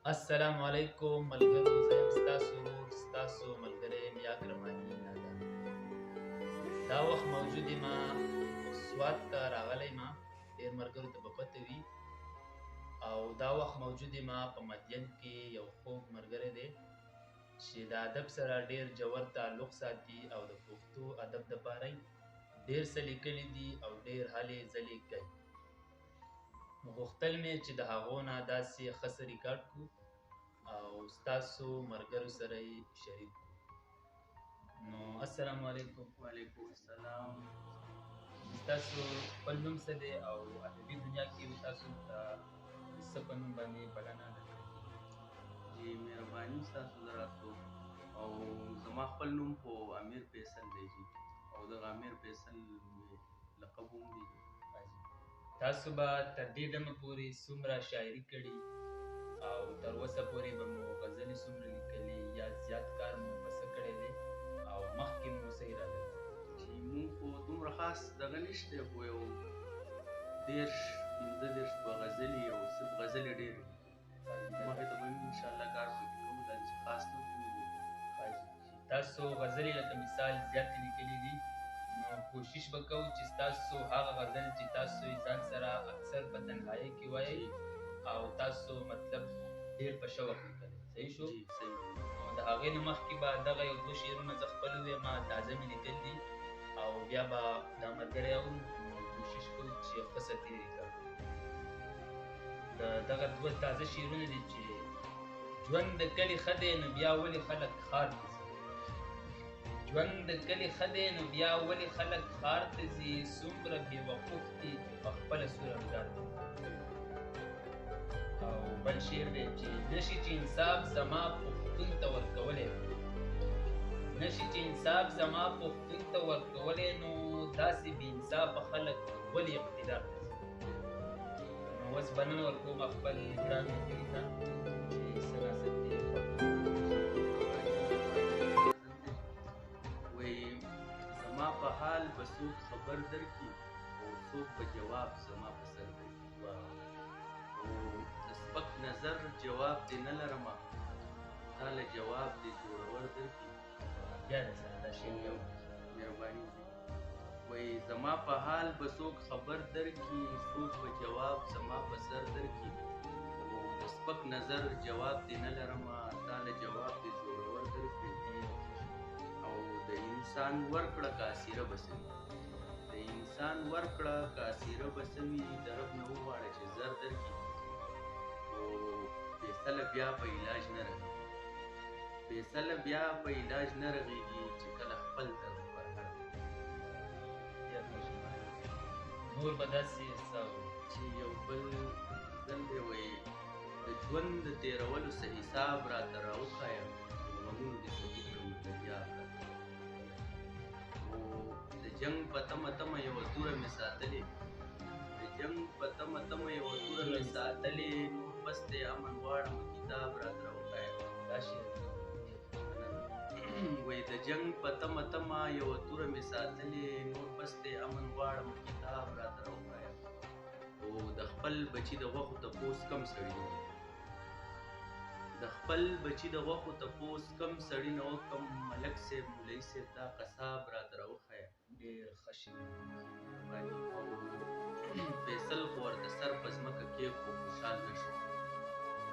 السلام علیکم ملګرو، زه یم ستاسو ورور، ستاسو ملګری میا کرماني نادان. دا وخت موجود یم سوات ته راغلی ما، ډېر ملګرو ته به پته وي. او دا وخت موجود یم په مدین کې یو خوږ ملګری دی چې د ادب سره ډېر ژور تعلق ساتي او د پښتو ادب دپاره یې ډېر څه لیکلي دي او ډېر هلې ځلې کوي. غوښتل مې چې د هغو نه داسې ښه څه ریکارډ کړو او ستاسو ملګرو سره یې شریک کړو. نو السلام علیکم. وعلیکم السلام. ستاسو خپل نوم څه دی او ادبي دنیا کې تاسو ته د څه په نوم باندې بلنه درکړې؟ جی مهرباني ستاسو د راتلو. او زما خپل نوم خو امیر فیصل دی جی، او دغه امیر فیصل مې لقب هم دی. تاسو به تر دې دمه پورې څومره شاعري کړي او تر اوسه پورې به مو غزلې څومره لیکلي یا زیات کار مو په څه کړی دی او مخکې مو څه اراده ده؟ چې مونږ خو دومره خاص دغه نشته، خو یو 30 35 به غزلې او څه غزلې ډېرې دي. مخې ته به هم انشاءالله کار پکې کوو، داسې خاص نه پوهېږو. تاسو غزلې لکه مثال زیاتې لیکلي دي، نو کوشش به کوو چې ستاسو هغه غزل چې تاسو یې ځان سره اکثر په تنهایۍ کې وایئ او تاسو مطلب ډېر په شوق لیکلی، صحیح شو؟ جی صحیح. نو د هغې نه مخکې به دغه یو دوه شعرونه زه خپل ووایم، تازه مې لیکل دي، او بیا به دا ملګری اورو. نو کوشش کوو چې ښه څه تېر کړو. د دغه دوه تازه شعرونه دي چې ژوند د کلي ښه دی نو بیا ولې خلک ښار ته ځي، ژوند د کلي ښه دی نو بیا ولې خلک ښار ته ځي، څومره بې وقوف دي چې په خپله سوره ګار ته ځي. او بل شعر دی چې نشي چې انصاف زما پښتون ته ورکولی، نشي چې انصاف زما پښتون ته ورکولی، نو داسې بې انصافه خلک ولې اقتدار ته ځي. نو اوس بلنه ورکوم خپل ګران ملګري ته چې څه ناڅه دې خوښ. وایي زما په حال به څوک خبر درکړي او څوک به جواب زما په سر درکړي، او د سپک نظر جواب دې نه لرمه، تا له جواب دې زورور درکړي. بیا د سره دا شعر یو. مهرباني. وایي زما په حال به څوک خبر درکړي، څوک به جواب زما په سر درکړي، او د سپک نظر جواب دې نه لرمه، تا له جواب دې زورور درکړي. او د انسان ورکړه کاسیره بسوي، د انسان ورکړه کاسیره بسوي، د رب نه وغواړه چې زر درکړي. او فیصله بیا په علاج نه رغېږي، فیصله بیا په علاج نه رغېږي چې کله خپل درد پر هر نور به داسې څه چې یو بل ځل دی. وایي د ژوند د تېرولو څه حساب راته راوښیه، غمونو دې سبوک کړم دریاب راته. او د جنګ په تمه تمه یوه توره مې ساتلې، د جنګ په تمه تمه یوه توره مې ساتلې، نور بس دی امن غواړم کتاب راته راوښیه. دا شعر وایي د جنګ په تمه تمه یوه توره مې ساتلې، نور بس دی امن غواړم کتاب راته راوښیه. او د خپل بچي د غوښو تپوس کم سړي نه وکړم، د خپل بچي د غوښو تپوس کم سړي نه وکړم، ملک صاحب مولوي صاحب دا قصاب راته راوښیه. ډېر ښه شعر. او فیصل خو ورته سر په ځمکه کېښود خوشحال نه شو،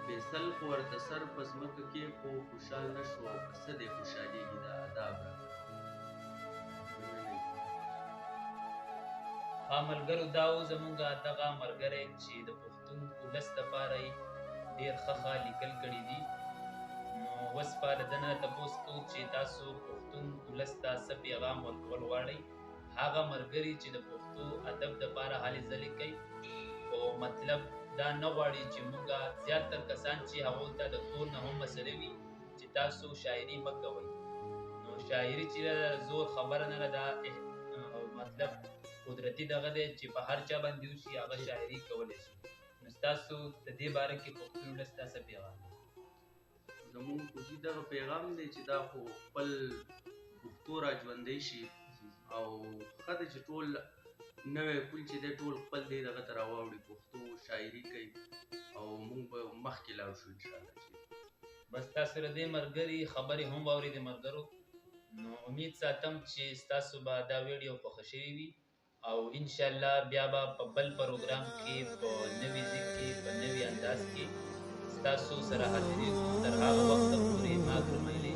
فیصل خو ورته سر په ځمکه کېښود خوشحال نه شو، او په څه دی خوشحالېږي دا اداب راته. ښه ملګرو، دا و زمونږ دغه ملګری چې د پښتون ولس دپاره یې ډېر ښه ښه لیکل کړي دي. نو اوس به له ده نه تپوس کوو چې تاسو پښتون ولس ته څه پیغام ورکول غواړئ، هغه ملګري چې د پښتو ادب دپاره هلې ځلې کوي، خو مطلب دا نه غواړي چې موږ زیاتر کسان چې هغو ته د کور نه هم مسله وي چې تاسو شاعري مه کوئ. نو شاعري چې ده زور خبره نه ده، مطلب قدرتي دغه دی چې په هر چا باندې وشي هغه شاعري کولی شي. نو ستاسو د دې باره کې پښتون ولس ته څه پیغام دی؟ زموږ خو جي دغه پیغام دی چې دا خو خپل پښتو را ژوندی شي، او ښه ده چې ټول نوی کول چې دی ټول خپل دی دغه ته راواوړي، پښتو شاعري کوي، او موږ به مخکې مخکې لاړ شو انشاءالله. چې بس تاسو له دې ملګري خبرې هم واورېدې ملګرو، نو امید ساتم چې ستاسو به دا ویډیو خوښه شوې وي، او ان شاء الله بیا به په بل پروګرام کې په نوي ځای کې په نوي انداز کې ستاسو سره حاضرېږو. تر هغه وخته پورې ما ګرمایلې.